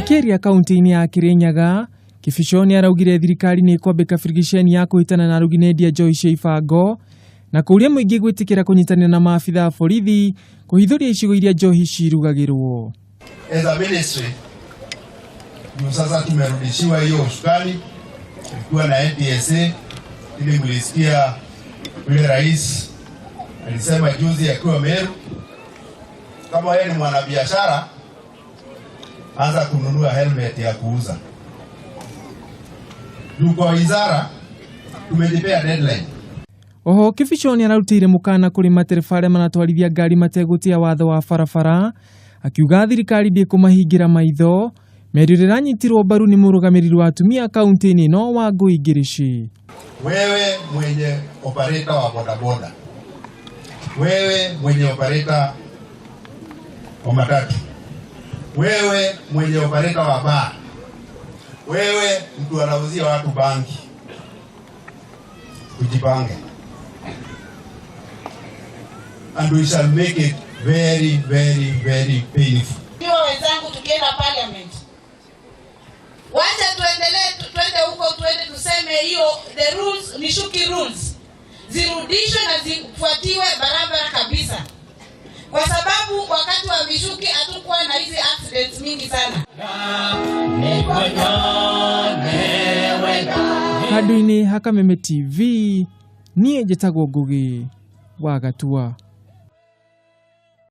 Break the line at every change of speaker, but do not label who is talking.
Akĩaria kaunti-inĩ ya Kirinyaga, Kibicho nĩ araugire thirikari nĩ ĩkwambĩka birigiceni ya kũhĩtana na arugi na endia njohi cia ibango na kũria mũingĩ gwĩtĩkĩra kũnyitanĩra na maabitha a borithi kũhithũria icigo iria njohi cirugagĩrwo.
As a ministry ndio sasa tumerudishiwa hiyo usukani tukiwa na NTSA, ili mlisikia yule rais alisema juzi akiwa Meru, kama wewe ni mwanabiashara anza kununua helmet ya kuuza. Juu kwa wizara tumejipea deadline.
Oho Kibicho nĩ ararutĩire mũkana kũrĩ matereba arĩa maratwarithia ngari mategũtĩa watho wa barabara akiuga thirikari ndĩkũmahingĩra maitho mĩario ĩrĩa ĩranyitirwo mbaru nĩ mũrũgamĩrĩri wa atumia kaunti-inĩ ĩno Wangũi Ngĩrĩci.
Wewe mwenye operator wa bodaboda, wewe mwenye operator wa matatu, wewe mwenye operator wa bar, wewe mtu anauzia watu bangi, tujipange and we shall make it very very very painful.
Hiyo wenzangu, tukienda parliament, wacha tuendelee, twende huko, twende tuseme hiyo the rules, Michuki rules zirudishwe na zifuatiwe barabara kabisa, kwa sababu wakati wa Michuki hatukuwa na hizi accidents mingi sana.
Handũ-inĩ ha Kameme TV niĩ njĩtagwo Ngũgĩ wa Gatua.